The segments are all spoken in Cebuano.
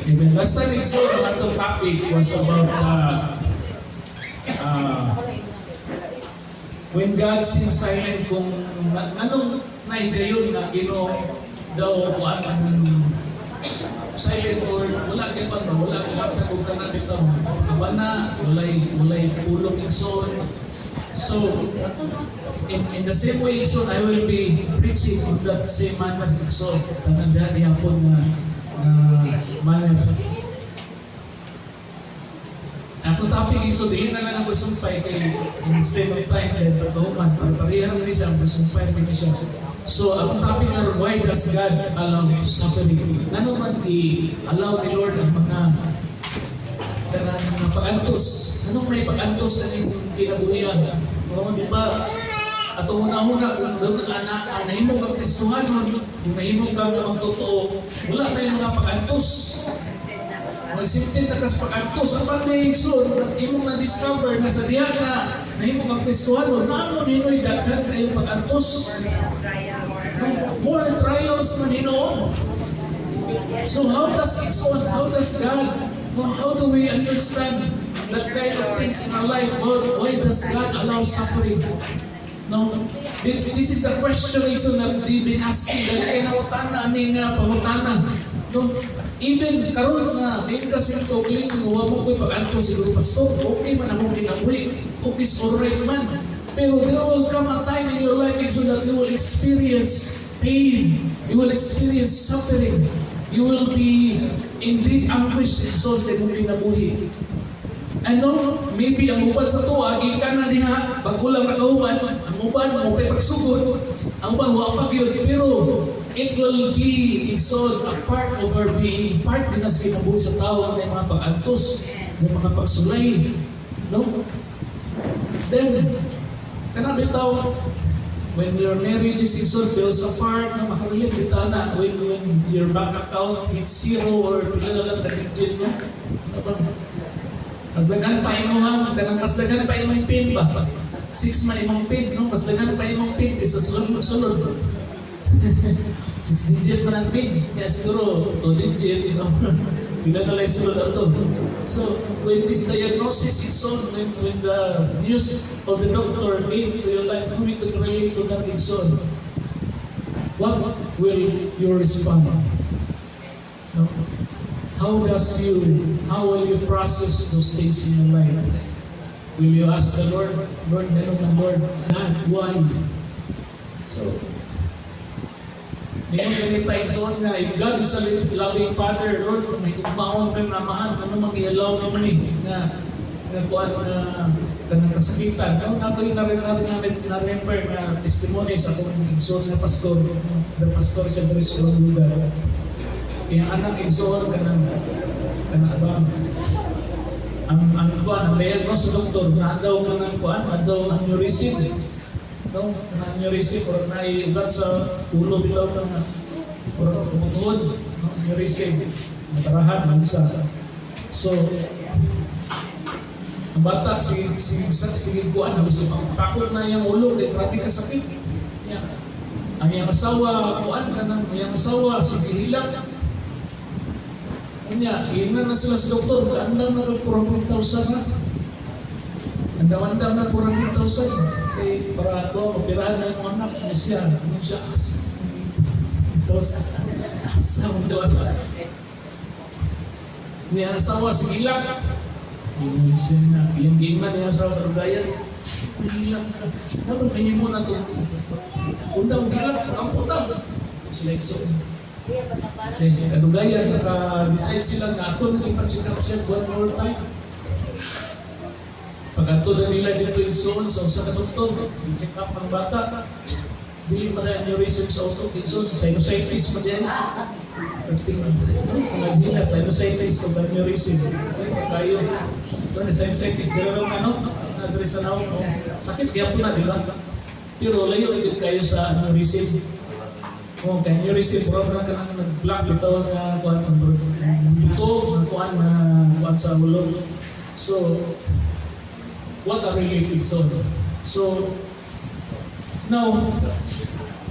Amen. Last time, igsoon, ang atong topic was about when God seems silent, kung anong naigayon nga Ginoo daw kuan ang silent or wala kay pan, wala kay hatag og kana bitaw kabana, walay pulong, igsoon. So in the same way, igsoon, I will be preaching on that same manner, igsoon, tanan diha gihapon nga manner. Ako topic, so dili na lang ako sumpay kay instead of time kay pagkahuman para pareha rin siya ang sumpay rin siya. So ang topic karon, why does God allow suffering? Ngano man i-allow ni Lord ang mga kanang mga pag-antos? Anong may pag-antos na ning kinabuhian? No, di ba? Atong una-una, kung doon ka na, nahimo kang Kristohanon, kung nahimo ka nga totoo, wala tayong mga pag-antos. Mag-exempted na kas pag-antos. Ang pag igsoon, imong na-discover na sa diha na nahimo kang Kristohanon, naamo ninoy daghan kayong pag-antos. More trials man hinuon. So how does igsoon, how does God, no, how do we understand that kind of things in our life? Why does God allow suffering? No, this is the question, igsoon, that we've been asking. Dahil kay nangutana ani nga pangutana. No, even karon nga din kasi talking, wa mo ko'y pag-antos siguro, pastor, okay man akong kinabuhi, okay, alright man. Pero there will come a time in your life so that you will experience pain, you will experience suffering, you will be in deep anguish and soul sa imong kinabuhi. Ano, maybe ang uban sa tuwa, gikan na diha, bago lang nakahuman, ang uban mo kay pagsugod, ang uban wa pa gyud, pero it will be, igsoon, a part of our being, part din na sa kinabuhi sa tao, may mga pag-antos, may mga pagsulay, no? Then, kana bitaw, when your marriage is, igsoon, falls apart, no, makarelate bitaw na, when your bank account hits zero or pila na lang ka-digit, no? Ano ba? Mas daghan pa imuhang, kanang mas daghan pa imong PIN ba? Six man imong PIN, no? Mas daghan pa imong PIN kaysa sulod sulod. Six digit man ang PIN. Kaya siguro, two digit. Pila na lang sulod ato. So, when this diagnosis is on, when the news of the doctor came to your life, we could relate to that, igsoon. What will you respond? No? How will you process those things in your life? Will you ask the Lord, "Lord, meron ng Lord, God, why?" So, Ningon gani time zone nga, if God is a loving Father, Lord, kung may higugmaon kang namahan, ano mang i-allow mo ni nga kuan na kanang kasakitan. No, nato yung na rin na remember na testimony sa akong igsoon nga pastor, the pastor sa diri sa lugar. Iyang anak, igsoon, kanang ba ang kuan, ang diagnose sa doktor na daw kanang kuan, daw aneurysm, no, na aneurysm or naiugat sa ulo bitaw nga or tumutuhod, no, aneurysm, matarahan man sa. So ang bata si kuan, halos pakot na iyang ulo kay grabe ka sakit. Yeah. Ang iyang asawa kuan, kanang iyang asawa sige hilak. Unya, ingnan na sila sa doktor, kaandam na kag 400,000 na. Andam-andam na 400,000. Kay para ato, mapirahan na yung anak niya siya. Ano siya? Asa? Tapos, asa mo daw ato? Niya asawa, sige lang. Ingon siya na, iyang giingnan niya asawa sa rugayan. Hilak ka. Dapat kayo mo na ito. Undang gilak, kampo ta. Sila igsoon. Then, kadugayan, naka-decide sila nga ato nang ipa-check up siya one more time. Pag ato na nila dito igsoon sa usa ka doktor, i-check up ang bata. Dili man na aneurysm sa utok, igsoon, sinusitis pa diyan. Perting, no? Mga gina, sinusitis o aneurysm. Kayo. So, na sinusitis, dili lang ano, na diri sa nawong, no? Sakit gyapon na, di ba? Pero layo gid kayo sa aneurysm. Oh, kay aneurysm, bro, na kanang nag-block bitaw nga kuan buto, nga kuan na kuan sa ulo. So, what a relief, igsoon. So, now,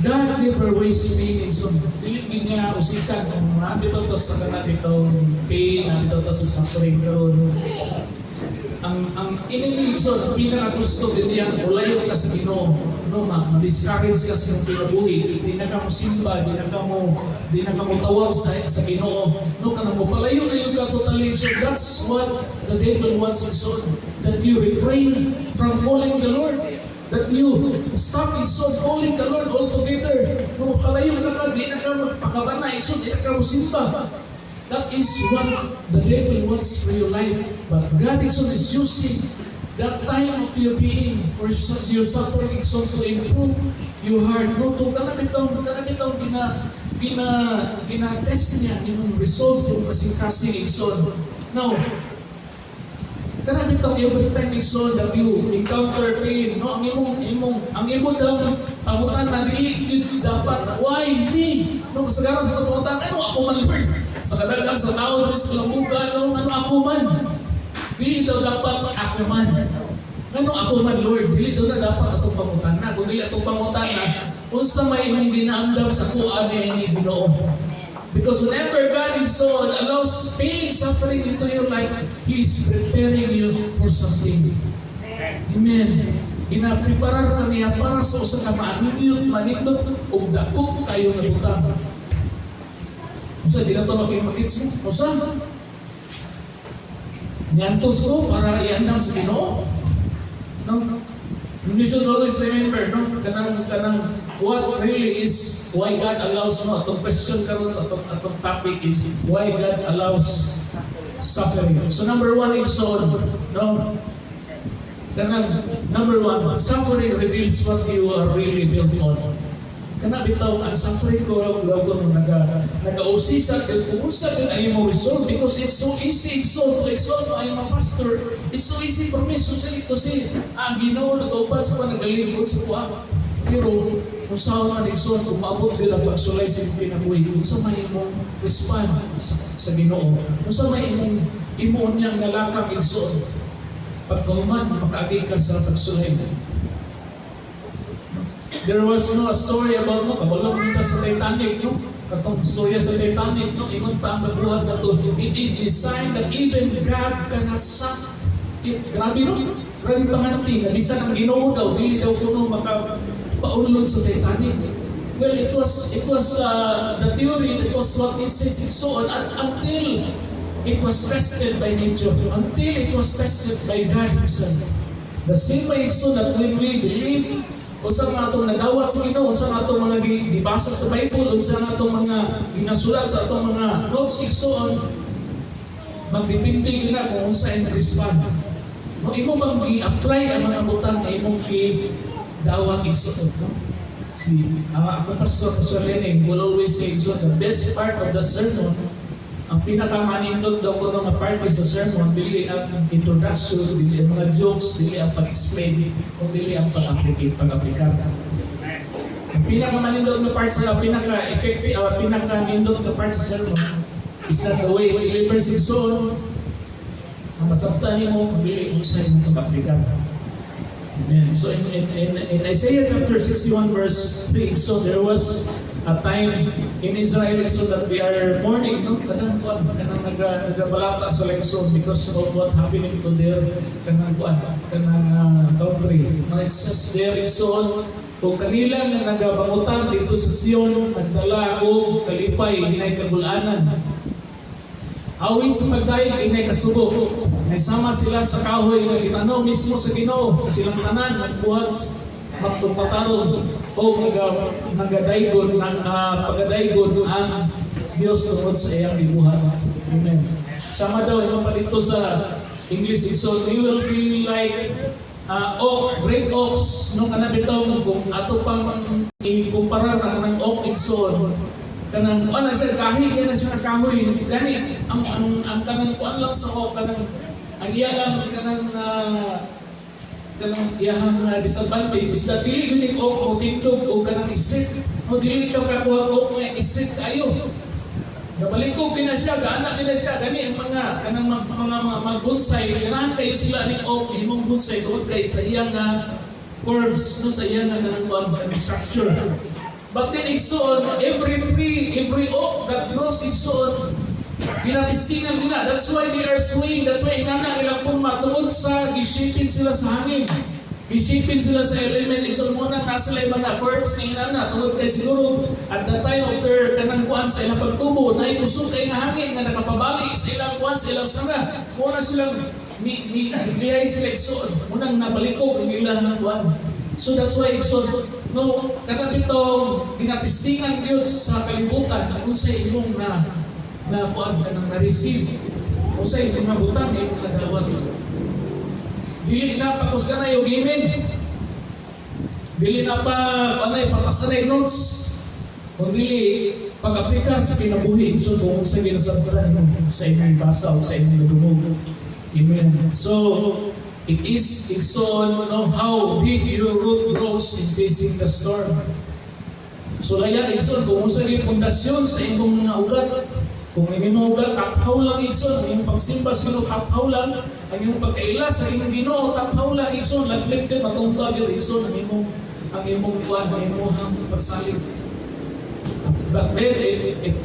God never wastes pain, igsoon. Dili gid niya usikan kung naa bitaw to sa kana bitaw pain, naa bitaw to sa suffering karon. Ang enemy, igsoon, pinaka gusto gid niya ulayo ka sa Ginoo, no, ma-discourage ka sa imong kinabuhi, di na ka mo simba, di na ka mo tawag sa Ginoo, no, kanang mo palayo na gyud ka totally. So that's what the devil wants, igsoon, that you refrain from calling the Lord, that you stop, igsoon, calling the Lord altogether. No, palayo na ka, di na ka magpakabana, igsoon, di na ka mo simba. That is what the devil wants for your life. But God, igsoon, is using that time of your being for your suffering, igsoon, to improve your heart. No, to kana bitong gina gina gina test niya yung results yung kasing-kasing, igsoon. Now, kana bitong every time, igsoon, that you encounter pain, no, ang imong daw pangutan na dili gyud dapat, "Why me?" No, kasagaran sa pangutan, "Ano ako man, Lord?" Sa kadaghan sa tao sa kalamugan, no, "Ano ako man?" Dili daw dapat "Ako man." "Ano ako man, Lord?" Dili daw na dapat atong pangutana. Kung dili atong pangutana, unsa may imong ginaandam sa kuan ni Ginoo? Because whenever God, igsoon, allows pain, suffering into your life, He is preparing you for something. Amen. Ginapreparar ka niya para sa usa ka maanindot, manindot ug dako kayo nga butang. Usa di na to makimakits mo? Usa? Niantos ko para iandam sa Ginoo? No? We should always remember, no? Kanang what really is why God allows, no? Atong question karon, atong topic is why God allows suffering. So number one is so, no? Kanang number one, suffering reveals what you are really built on. Kana bitaw ang suffering ko daw ko nung nagausisa kung unsa gyud ang imong resolve, because it's so easy exalt to exalt I am a pastor. It's so easy for me to say, "Ah, Ginoo nagauban sa panagalingkod sa kuha." Pero kung sa man, igsoon, kung maabot gyud ang pagsulay sa imong kinabuhi, unsa may imong respond sa Ginoo, unsa may imong imo niyang nalakang, igsoon, pagkahuman makaagi ka sa pagsulay? There was no a story about, no, kabalo ta sa Titanic, no? Katong storya sa Titanic, no, ingon pa ang nagbuhat na to, it is designed that even God cannot sink it. Grabe, no? Grabe panganti, nga bisan ang Ginoo daw, dili daw kuno makapaunlod sa Titanic. Well, it was the theory, it was what it says, it's so on, until it was tested by nature, until it was tested by God Himself. The same way, so that when we believe, unsa nga atong nadawat sa Ginoo, unsa nga atong mga gibasa sa Bible, unsa nga atong mga ginasulat sa atong mga notes, igsoon, magdepende gyud na kung unsa imong respond. No, imo bang i-apply ang mga butang nga imong gidawat, igsoon, no? Si ako pastor, Pastor Lening, will always say, igsoon, the best part of the sermon, ang pinakamanindot daw ko nga parte sa sermon, dili ang introduction, dili ang mga jokes, dili ang pag-explain, kung dili ang pag-applicate, pag-aplikar. Ang pinakamanindot nga part sa pinaka-effective, pinakanindot nga part sa sermon is not the way it delivers, igsoon. Ang masabtan nimo kung dili kung sa imong pag-aplikar. Amen. So in Isaiah chapter 61 verse 3, so there was a time in Israel so that they are mourning, no? Kanang kuan, kanang nagabalata sa lengson because of what happening to their kanang kuan, kanang country. No, it's just there, igsoon, kung kanila nga nagabangutan dito sa Sion, nagdala og kalipay, hinay kagulanan. Awit sa pagdayeg, inay kasubo. Naisama sila sa kahoy nga gitanom mismo sa Ginoo. Silang tanan nagbuhat magtumpataron o nagadaygon ng pagadaygon ang Dios tungod sa iyang gibuhat. Amen. Sama daw imo pa dito sa English, so we will be like oak, great oaks, no, kana bitaw kung ato pang ikumpara na kanang oak, igsoon, kanang ano sa kahoy kay na siya kahoy gani ang kanang kuan lang sa oak, kanang ang iya lang kanang kanang iyahang disadvantage is that dili gyud ning oak o tindog o kanang isip o dili ka kakuha oak nga isip kayo. Nabalikog din na siya, gaana din na siya, gani ang mga kanang mga bonsai, ganahan kayo sila ning oak, himong bonsai tungod kay sa iyang nga curves, no, sa iyang nga kanang kuan, kanang structure. But then igsoon, every tree, every oak that grows, igsoon, ginatestingan nila. That's why they are swaying. That's why inana ilang porma tungod sa gisipin sila sa hangin. Gisipin sila sa element. Igsoon mao na nasa sila mga curves ni inana. Tungod kay siguro at the time of their kanang kuan sa ilang pagtubo, na kusog kay nga hangin nga nakapabali sa ilang kuan, sa ilang sanga. Mao na silang mi lihay sila, igsoon. Mao nang nabalikog ang ilang kuan. So that's why, igsoon, no, kanang bitong ginatestingan gyud sa kalibutan kung unsay imong na na kuan kanang na-receive. Unsay imong butang imong nadawat. Dili na pakusgan na yung gimen. Dili na pa anay patasanay notes. Kung dili pag-aplikar sa kinabuhi, so kung unsay ginasabtan mo sa imong basa o sa imong nadungog. Amen. So, it is, igsoon, no, how big your root grows in facing the storm. So laya, igsoon, kung unsa yung pundasyon sa imong mga ugat, kung ang imong ugat taphaw lang, igsoon, ang imong pagsimba sa Ginoo taphaw lang, ang imong pagkaila sa imong Ginoo taphaw lang, igsoon, laglit ka matumba gyud, igsoon, ang imong kuan, ang imong pagsalig. But then if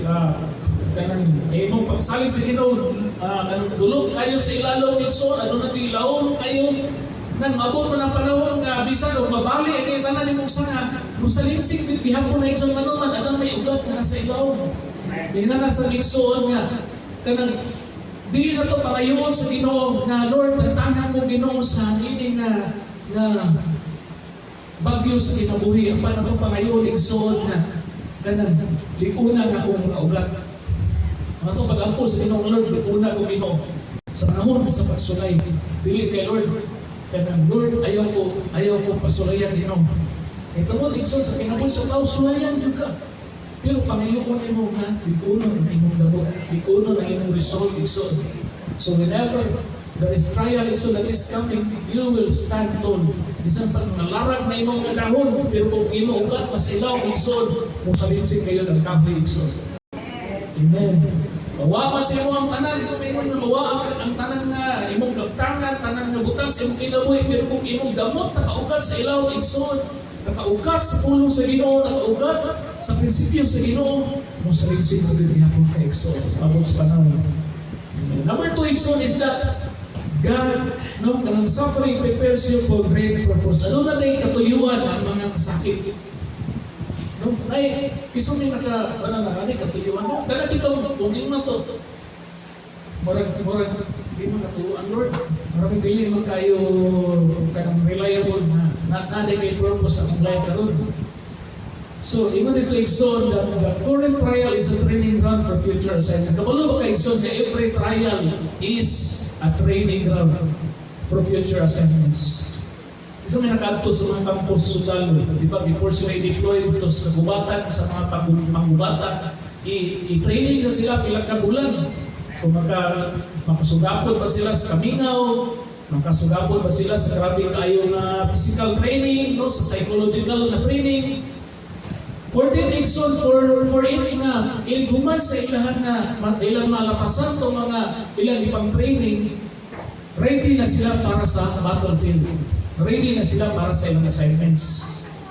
kanang imong pagsalig sa Ginoo kanang dulog kayo sa ilalom, igsoon, ano na ilawom kayo nang maabot man ang panahon nga bisan og mabali ang tanan nimong sanga, musalingsing gid gihapon na, igsoon, ngano man adang may ugat nga nasa ilawom. Dili na nasa igsoon nga kanang dili na to pangayoon sa Ginoo nga, "Lord, tantanan mo, Ginoo, sa ini nga nga bagyo sa kinabuhi." Ang pa to pangayoon, igsoon, nga kanang lig-una nga akong mga ugat. Ang atong pag-ampo sa Ginoo, "Lord, lig-una ko, Ginoo sa panahon sa pagsulay." Dili kay Lord kanang, "Lord, ayaw ko pasulayan, Ginoo." Kay tungod, igsoon, sa kinabuhi sa tao, sulayan jud ka. Pero pangayoon nimo nga lig-unon ang imong damot, lig-unon ang imong resolve, igsoon. So whenever there is trial, igsoon, that is coming, you will stand tall. Bisan pag nalarag na imong mga dahon, pero kung imong ugat mas ilaw, igsoon, musalinsing kayo ng kahoy, igsoon. Amen. Mawa man sa imo ang tanan, kung ingon nga mawa ang tanan nga imong gabtangan, tanan nga butang sa imong kinabuhi, pero kung imong damot nakaugat sa ilaw, igsoon, nakaugat sa pulong sa Ginoo, nakaugat sa prinsipyo sa Ginoo, mosalingsing mo din gihapon ka, igsoon, abot sa panahon. Amen. Number two, igsoon, is that God, no, kanang suffering prepares you for great purpose. Ano na din katuyuan ang mga kasakit? No, ay, kiso may naka, ano na, ano, katuyuan. No, kana bitong, kung ingon na to, murag, di man naturuan, Lord. Murag dili man kayo kanang reliable na na na kay purpose ang life karon. So, ingon dito, igsoon, that the current trial is a training ground for future assignment. Kabalo ba ka, igsoon, nga every trial is a training ground for future assignments? Isa may nakaadto sa mga campus sundalo, di ba? Before sila i-deploy to sa gubatan, sa mga panggubatan, i-training sa sila pila ka bulan. Kung makasugapod ba sila sa kamingaw, makasugapod ba sila sa grabe kaayo nga physical training, no, sa psychological na training. For them, igsoon, for it nga ilguman sa ilahan nga ilang malakasan to mga ilang ipang training, ready na sila para sa battlefield. Ready na sila para sa ilang assignments.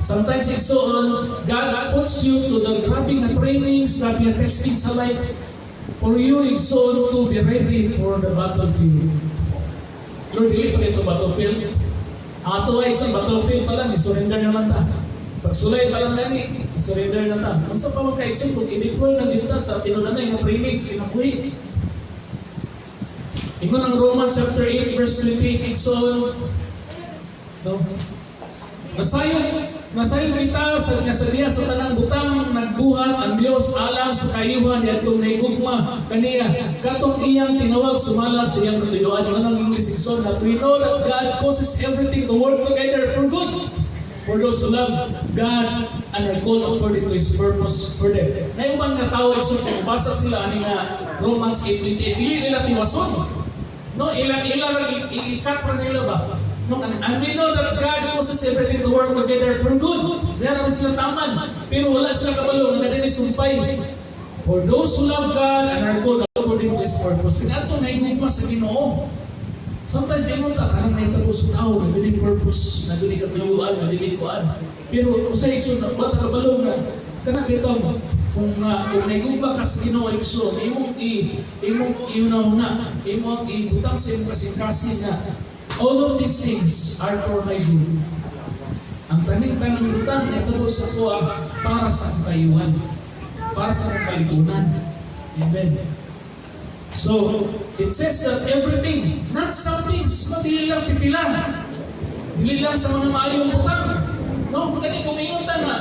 Sometimes, igsoon, God puts you to the grabe nga trainings, grabe nga testing sa life for you, igsoon, to be ready for the battlefield. "Lord, dili pa ito battlefield." Ang ato ay isang battlefield pa lang, i-surrender naman ta. Pagsulay pa lang gani, i-surrender na ta. Unsa pa man ka, igsoon, kung i-deploy na dito sa tinud-anay nga training sa kinabuhi? Ingon ang Romans chapter 8 verse 28, igsoon, no? Nasayod kita sa nga sa diha sa tanang butang nagbuhat ang Dios alang sa kaayuhan niadtong nahigugma kaniya, katong iyang tinawag sumala sa iyang katuyuan. Ingon ang English, igsoon, that we know that God causes everything to work together for good for those who love God and are called according to His purpose for them. Na yung nga tao, igsoon, kung basa sila ani nga Romans 8:28, dili nila tiwason. No, ilang ilang i-cut ra nila ba? No, and we know that God causes everything to work together for good. Diyan na sila taman. Pero wala sila kabalo nga dili sumpay. For those who love God and are called according to His purpose. Kaya ato nahigugma sa Ginoo. Sometimes ingon ta kanang nahitabo sa tao, nagdili purpose, nagdili katuyuan, nagdili kuan. Pero usay, igsoon, wa ta kabalo nga Kana bitaw kung nahigugma ka sa Ginoo, igsoon, imong iunahuna, imong ibutang sa imong kasing-kasing na all of these things are for my good. Ang taning-tanang butang nahitabo sa akoa para sa kayuhan, para sa kalikunan. Amen. So, it says that everything, not some things, no, dili lang pipila. Dili lang sa mga maayong butang. No, kani kung ingon ta na,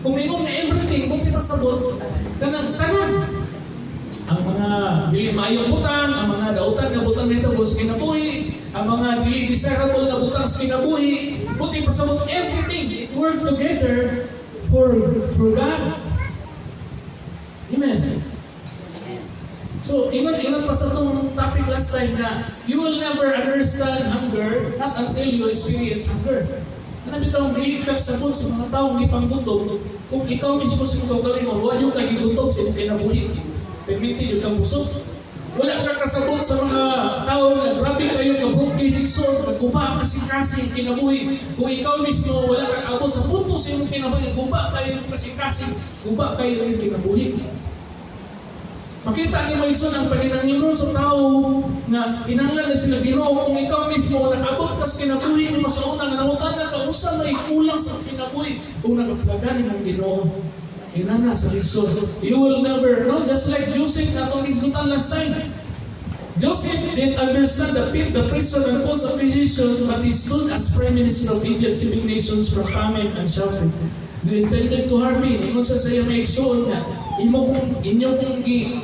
kung ingon nga everything, kung pasabot, kanang tanan. Ang mga dili maayong butang, ang mga dautan nga butang nito sa kinabuhi, ang mga dili desirable nga butang sa kinabuhi, buti pasabot everything, it work together for God. Amen. So, ingon pa sa itong topic last time na you will never understand hunger not until you experience hunger. Ano bitaw, dili ka sabot sa mga taong gipanggutom kung ikaw mismo sa iyong kaugalingon, wa gyud ka gigutom sa imong kinabuhi. Perminti gyud kang busog. Wala ka kasabot sa mga tao nga grabe kayo ka-broken, igsoon, kagguba ang kasing-kasing kinabuhi. Kung ikaw mismo wala ka abot sa punto sa imong kinabuhi, guba kayo kasing-kasing, guba kayo imong kinabuhi. Makita ni mo, igsoon, ang panginahanglanon sa tao nga kinahanglan na sila Ginoo kung ikaw mismo nakabot ka sa kinabuhi nimo sa una nga nangutan na ka usa may kulang sa kinabuhi kung nakaplagan nimo Ginoo. Inana sa lisod. You will never know, just like Joseph sa atong gisgutan last time. Joseph didn't understand the pit, the prison, and false accusation, but he stood as prime minister of Egypt, saving nations from famine and suffering. "You intended to harm me." Ingon sa iya mga igsoon nga, imo kong, inyo kong gi,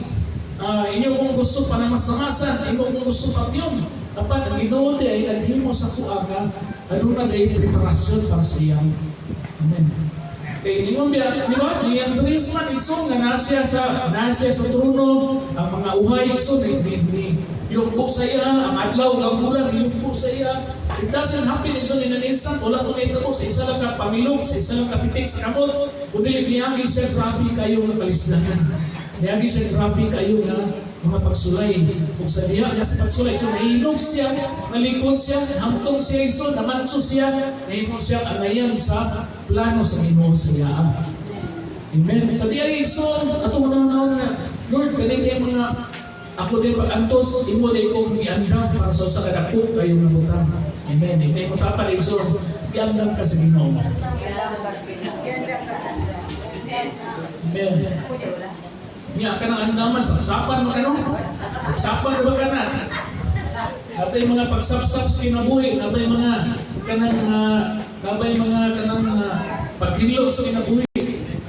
inyo kong gusto panamasamasan, imo kong gusto patyon. Apan ang Ginoo di ay naghimo sa akoa nga aduna day preparasyon para sa iya. Amen. Kay ingon biya, di ba? Iyang dreams man, igsoon, nga nasiya sa trono, ang mga uhay, igsoon, ni yugbo sa iya, ang adlaw ang bulan yugbo sa iya. It doesn't happen, igsoon, in an instant. Wala to kahitabo sa isa lang ka pamilok, sa isa lang ka pitik sa kamot. Kung dili niagi siya grabe kayo nga kalisdanan. Niagi siya grabe kayo nga mga pagsulay. Ug sa diha niya sa pagsulay, so nahinog siya, nalikod siya, hamtong siya, igsoon, namanso siya, nahimo siya anayan sa plano sa Ginoo sa iya. Amen. Sa diha, igsoon, atong unahon nga, "Lord, kani kay mga ako din pag-antos, imo din kong giandam para sa usa ka dako kayo nga butang." Amen. Hindi mo tapad, igsoon, giandam ka sa Ginoo. Amen. Nya ka nang andaman, sapsapan mo ka no? Sapsapan ba ka na? Natay mga pagsapsap sa kinabuhi, natay mga kanang nabay mga kanang paghilo sa kinabuhi.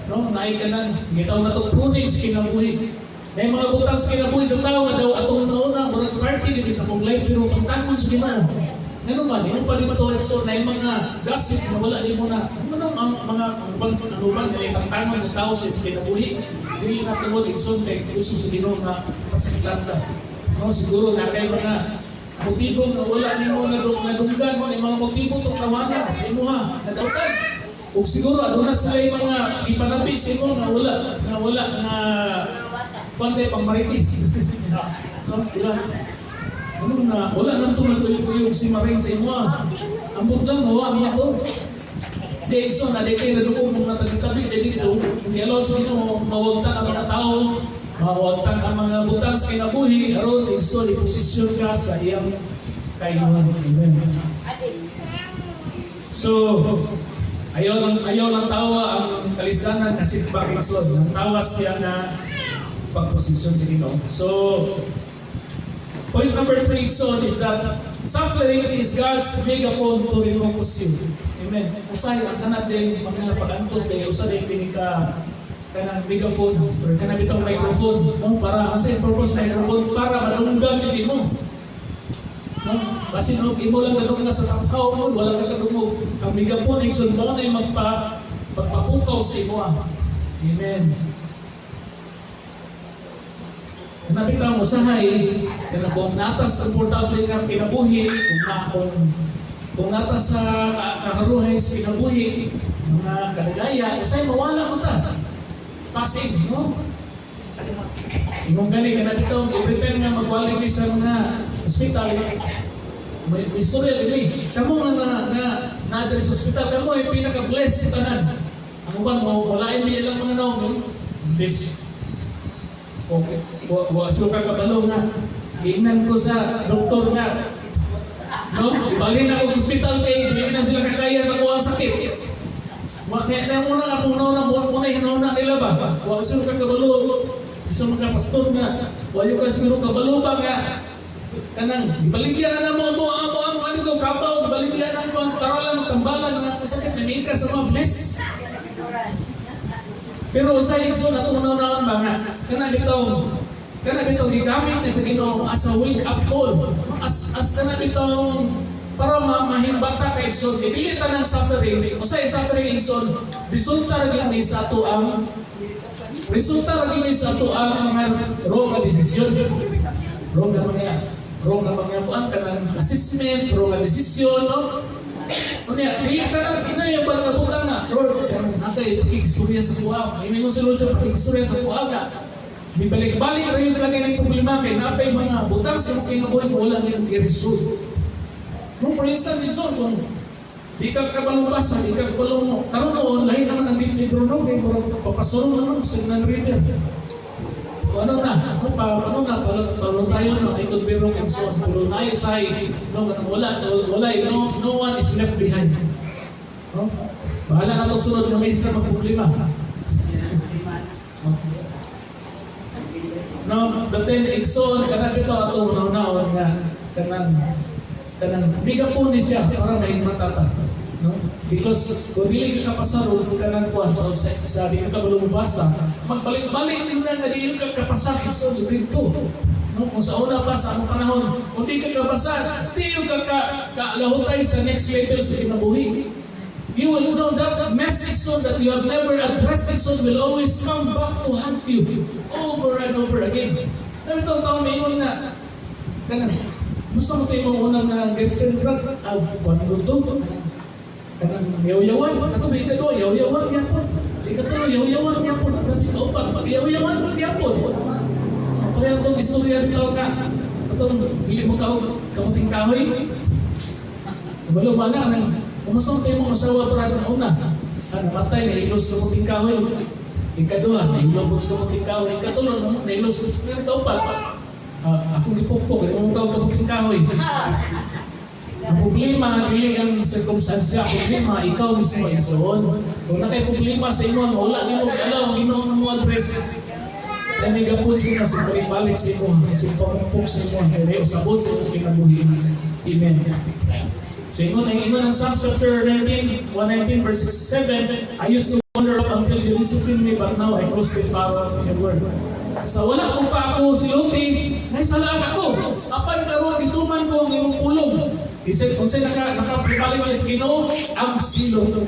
No, naay kanang gitaw na to pruning sa kinabuhi. Naay mga butang sa kinabuhi sa tao nga daw atong nauna murag party dito sa akong life, pero pagtangon sa Ginoo. Ngano man, yung pa dito, so na mga gossip na wala nimo na ano ang mga ang uban nga tangtangon ng tao sa kinabuhi. Dili na tungod, igsoon, kay gusto sa Ginoo nga pasaktan ta. No, siguro na kay mga motibo nga wala nimo na nadunggan mo ni mga motibo tong tawanan sa imuha nadawtan. Ug siguro aduna sila yung mga ipanabi sa imo nga wala nga kuan pang maritis. No, di ba? Ano na wala nang tumagkuyog si Maring sa imuha. Ambot lang mawa mo to. Di, igsoon, na di kayo nadugog mga tabi-tabi di dito. Hindi alaw sa inyo, mawagtang ang mga tao, mawagtang ang mga butang sa kinabuhi, aron, igsoon, iposisyon ka sa iyang kayuhan. Amen. So, ayaw lang tawa ang kalisanan kasi igsoon. Ang tawa siya na pagposisyon sa Ginoo. So, point number 3, igsoon, is that suffering is God's megaphone to refocus you. Amen. Usahay ang kanat din mga pag-antos dahil usa din kini ka kanang megaphone or kanang bitong microphone, no, para ang sa purpose microphone para madunggan din mo, no, basin og imo lang nadunggan sa tangkaw mo, wala ka kadungog. Ang megaphone, igsoon, mo na magpa pagpapukaw sa imo. Amen. Napita mo usahay kana kung natas komportable nga kinabuhi, kung natas sa kaharuhay sa kinabuhi, mga kadagaya, usahay mawala mo ta. Passing, no? Imong gani kana dito, i-pretend nga magwali mi sa mga hospital. May istorya dili. Kamo nga na na sa hospital, kamo ay pinaka-blessed sa tanan. Ang uban mo, walain mi ilang mga naong, Imbes okay, wa wa so ka kabalo nga giingnan ko sa doktor nga, no, ibalhin ako sa ospital kay dili na sila kakaya sa kuang sakit. Wa na na mo na mo na mo mo na hinuna nila ba. Wa so ka kabalo isa mga pastor nga wa ka siguro kabalo ba nga kanang baligyan na mo mo ang mo ang ano to kabaw, baligyan ang pang para lang tambalan nga ako sakit na ka sa mga bless. Pero sa igsoon, atong unahon ba nga kana bitong gigamit ni sa Ginoo as a wake up call, as kana bitong para mahimbata kay igsoon, kay dili tanang suffering, usay suffering, igsoon, resulta ra gyud ni sa ato ang resulta ra gyud ni sa ato ang mga wrong nga desisyon, wrong nga mga kuan, kanang assessment, wrong nga desisyon, no? Unya, dili ka na yung pagkabutang nga, "Lord, kanang nakay pakigstorya sa kuha." Ingon si Lord sa pakigstorya sa kuha nga. Bibalik-balik ra yun kaninang problema kay napay mga butang sa imong kinabuhi kung wala niyang i-resolve. No, for instance, igsoon, kung di ka kabalong basa, di ka kabalong mo. Karon noon, lahi naman ang deep libro, no, kay murag papasuro naman sa non-reader. Kung ano na, no, pa, ano na, palo, palo tayo, no, I could be wrong and so on. Pero nayo say, no, wala, wala, no, no one is left behind. No? Bahala na itong sunod na may isa problema. No? No, but then igsoon kana bitaw ato unahon nga kanang biga po ni siya para mahigmata ta. No? Because kung dili ka kapasarod kanang kuan sa di ka kabalo mobasa, magbalik-balik din na nga dili ka kapasar, igsoon, dito. No? Kung sa una pa sa among panahon, kung di ka kabasa, di ka kalahutay sa next level sa kinabuhi. You will know that message so that you have never addressed it, so will always come back to haunt you over and over again. Sabi itong taong may ingon nga, kanang, musta mo sa imong unang girlfriend, brad? Ah, kuan mo to? Kanang yaw-yawan, kato may ikaduha, yaw-yawan gyapon. Ikatulo, yaw-yawan gyapon. At ikaupat, pag yaw-yawan mo gyapon. Kaya itong istorya dito ka, itong dili mo ka kamuting kahoy. Kabalo ba na, nang kumusta mo sa imong asawa, brad, na una? Ah, namatay, nahilo sa kamuting kahoy. Ikaduha, nahilo sa kamuting kahoy. Ikatulo, nahilo sa ikaupat. Ah, akong gipukpok, mo ka kamuting kahoy. Ang problema, dili ang sirkumstansya, problema, ikaw mismo, igsoon. Kung nakay problema sa imo, wala nimo gialaw ang Ginoo mo address. Kaya may gapod sa imo, sa balik sa imo, sa pamukpok sa imo, kaya usabot sa imong kinabuhi. Amen. So ingon ang Psalms chapter 19, 119 verse 7, "I used to wander off until you disciplined me, but now I closely follow your word." Sa wala ko pa ako siluti, nahisalaan ako. Apan karon gituman ko ang imong pulong. He said, kung sa'yo naka, naka sa Ginoo, ang silot.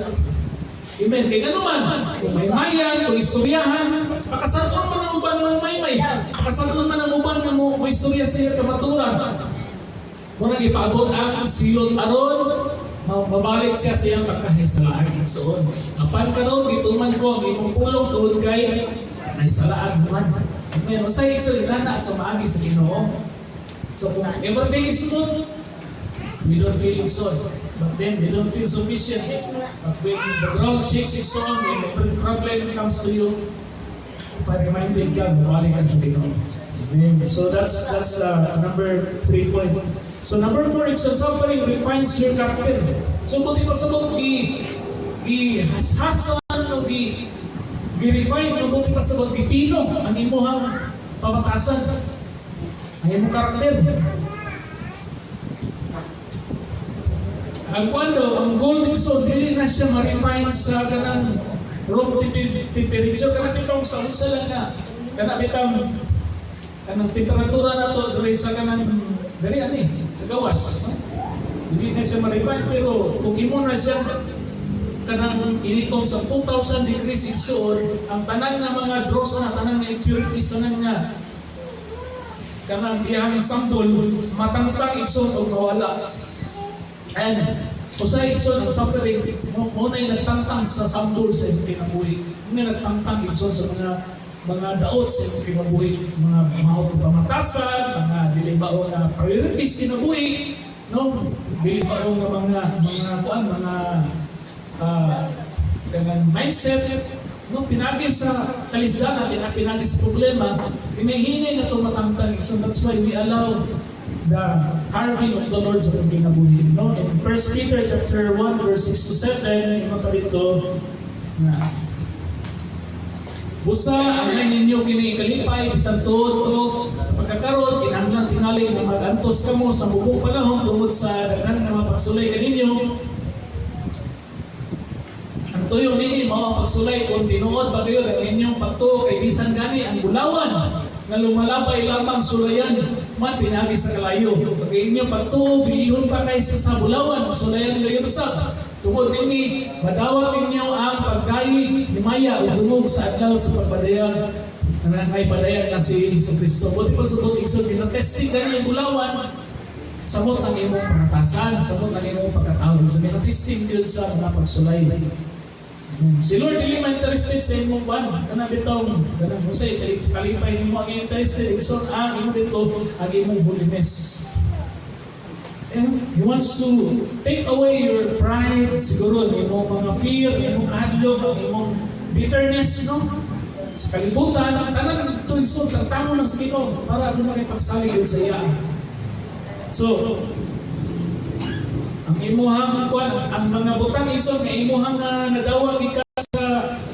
Amen. Kay ano man, kung may mayan, kung istoryahan, pakasal-on man ang uban nga may, pakasal-on man ang uban nga mo, may istorya sa iya kamaturan. Muna ipaabot ang silot aron mabalik siya sa iyang pagkahisalaan, igsoon. Apan karon gituman ko ang imong pulong tungod kay nahisalaan naman. Amen. Usahay, igsoon, inana ato maagi sa Ginoo. So kung everything is smooth, we don't feel, igsoon. But then we don't feel sufficient. But when the ground shakes, igsoon, when every problem comes to you, pa-reminded ka, mabalik ka sa Ginoo. Amen. So that's number three point. So number four, igsoon, suffering refines your character. So buti pa sa gi gi hashasan o gi gi-refine, mabuti pa sa gipino ang imuhang pamatasan, ang imong karakter. Ang kwando, ang gold, igsoon, dili na siya ma-refine sa kanang room temperature, kana bitong sa unsa lang na kana bitang kanang temperatura na to diri sa kanang diri ani sa gawas, no? Dili na siya ma-refine, pero kung imo na siya kanang initom sa 2,000 degrees, igsoon, ang tanan nga mga dross na, tanan nga impurities, tanan nga kanang iyang sambol matangtang, igsoon, og mawala. And usahay, igsoon, ang suffering mo na yung nagtangtang sa sambol sa imong kinabuhi, mo na nagtangtang, igsoon, sa mga daot sa imong kinabuhi, mga maot nga pamatasan, mga dili mao nga priorities kinabuhi, no, dili mao nga mga kuan, mga kanang mindset. No, pinagi sa kalisdanan, pinagi sa problema, hinahinay na ito matamtang. So that's why we allow the carving of the Lord sa atong kinabuhi. No? In 1 Peter chapter 1 verse 6 to 7, ingon pa dito na "Busa, angay ninyo kini kalipay bisan tuod o sa pagkakaron kinahanglan tingali nga mag-antos kamo sa mubong panahon tungod sa daghan nga mga pagsulay kaninyo. Ang tuyo ninyo mao ang pagsulay kung tinuod ba kayo ang inyong pagtuo, kay bisan gani ang bulawan nga lumalabay lamang sulayan man pinaagi sa kalayo. Pag inyong pagtuo bilihon pa kaysa sa bulawan, sulayan gayon usab. Tungod nini, madawat ninyo ang paggayi, himaya o dungog sa adlaw sa pagpadayag na kay padayag na si Hesus Kristo." Buot pasabot, igsoon, ginatesting gani ang bulawan, samot ang imong pangatasan, samot ang imong pagkatao. So ginatesting yun sa mga pagsulay. Amen. Si Lord dili man interested sa imong kwan, kana bitong kanang husay kalipay nimo. Ang interested, igsoon, ang imo dito ang imong holiness. And He wants to take away your pride, siguro, ang imong mga fear, ang imong kahadlok, ang imong bitterness, no? Sa kalibutan, tanan ito, igsoon, tagtango lang sa Ginoo para doon na kay pagsalig yun sa iya. So, ang imuhang kwan, ang mga butang, igsoon, nga imuhang nadawa gikan sa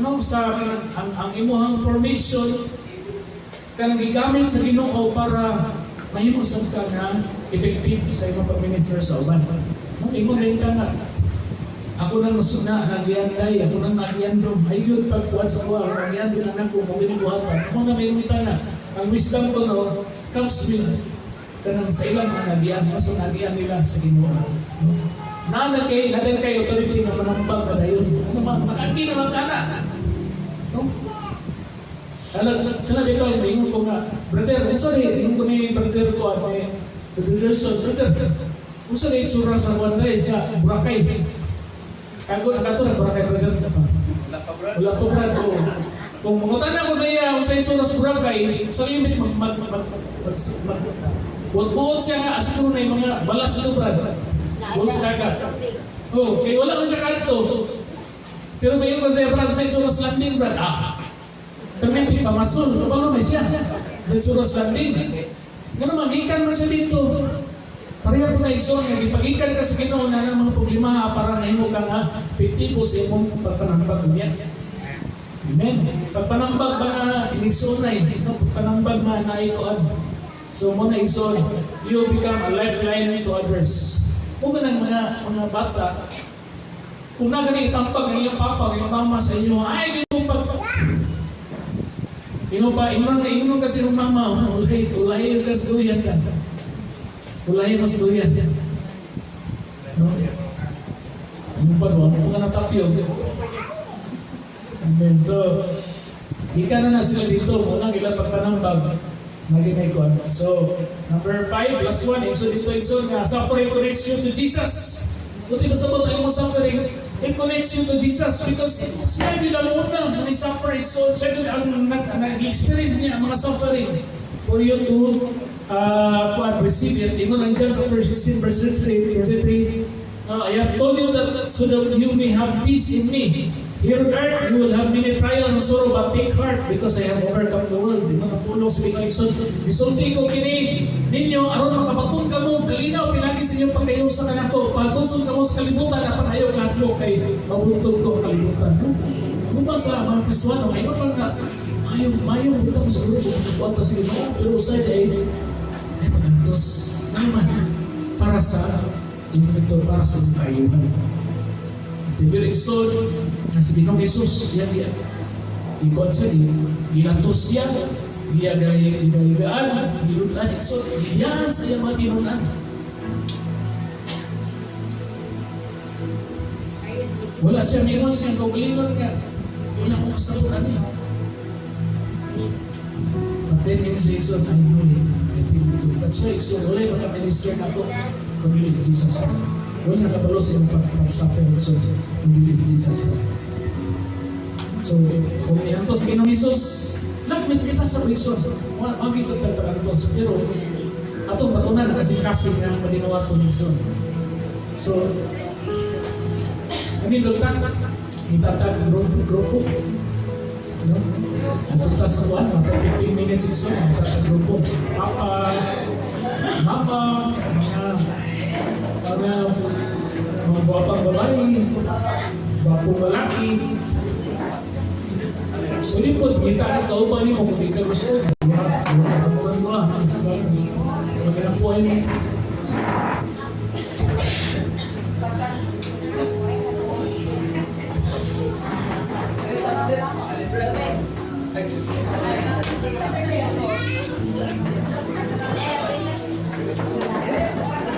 no sa ang imuhang formation kanang gigamit sa Ginoo para mahimo sad ka nga effective sa imong pag-minister sa uban. No, ingon rin ka nga ako nang na nagyanday, ako nang nagyandom, ay yun pagkuhan sa kuha, nagyandom na nako, mo ginibuhatan. Ako na may ka nga, ang wisdom ko, no, comes with kanang sa ilang mga nagian, no, sa nagian nila sa Ginoo. No? Naa kay, naa kay authority nga manambag ka dayon. Ano man, makaagi naman ka na. No? Alam, sana dito, ingon ko nga, "Brother, kung sorry," ingon ko ni brother ko, ano ni Brother Gerson, "Brother, kung sa itsura sa Wanday, sa Boracay?" Kago, nakato na Boracay, brother. Wala pa, bro. Wala ko, brad. Oh. Kung mangutan ako sa iya, kung sa itsura sa Boracay, sa limit, mag, mag, mag, mag, mag, buot-buot siya nga, aso na yung mga balas ito, brad. Buot sa dagat. Oh, kay wala man siya kanto. Pero may ko siya, "Brad, sa itsura sa landing, brad." Ah, permiti pamasol, kabalo na siya. Sa itsura sa landing. Ganun, magikan man siya dito. Pareha po na, igsoon, nga gipagikan ka sa Ginoo na ng mga problema para mahimo ka nga epektibo sa imong pagpanambag niya. Amen. Pagpanambag ba nga inigsoon no? Pagpanambag nga naikuan. So mo na, igsoon, you become a lifeline to others. Kung ng mga bata, kung na gani itampag ang iyong papa, ang iyong mama sa inyo, ay, di mo pag Ingon pa, ingon na ingon kasi ng mama, "Ulahi, ulahi ka sa duyan ka. Ulahi mo sa duyan." No? Ingon pa, wala mo ka natapyog. Amen. So, ika na na sila dito, unang ilang pagpanambag, naging may kuwan. So, number 5, plus 1, so dito, igsoon nga, suffering connects you to Jesus. Buti ba sabot ang imong suffering, it connects you to Jesus because siya din ang una na may suffer. So, siya din ang nag-experience niya ang mga suffering for you to receive it. Ingon ang John chapter 16 verse 33, 33, "I have told you that so that you may have peace in me. Here on earth, you will have many trials and sorrow, but take heart because I have overcome the world." Di ba? Napulong sa Ginoo, igsoon. "Gisulti ko kini ninyo aron makabaton kamo kalinaw pinagi sa inyong pagkahiusa kanako. Patusod kamo sa kalibutan apan ayaw kahadlok kay mabuntog ko ang kalibutan." No? Ano ba sa mga Kristiyano, ngayon man nga mayong mayong butang siguro kung buhat sa Ginoo, pero usay ay ay pagantos. Ano man para sa inyo ito, para sa inyong kaayuhan. Pero igsoon, na si Ginoong Jesus, yan diyan. Ikuan siya, gilantos siya, giyagaan, giludan, igsoon, gibiyahan sa iyang mga tinunan. Wala siya mingon siya kaugalingon nga, wala ko kasabot ani. But then yun sa igsoon, I know it, I feel it too. That's why, igsoon, wala yung makaminister na to, kung dili si Jesus. Wala nakabalo sa iyong pag-suffer, igsoon, kung dili si Jesus. So, kung iantos sa Ginoong Jesus, lakmit kita sa igsoon. Magi sa tagpagantos. Pero, atong batunan na kasing-kasing nga madinawato ni igsoon. So, kami dagtag, itatag grupo, grupo. No? Adto ta sa kuan, mga 15 minutes igsoon, mga sa grupo. Papa, mama, mga gwapang babae, gwapong lalaki. Pwede po, kita ka kauban nimo kung di ka gusto. Duha, duha, duha, duha. Maginapuan mo.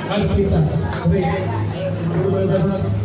Halo, kita. Okay.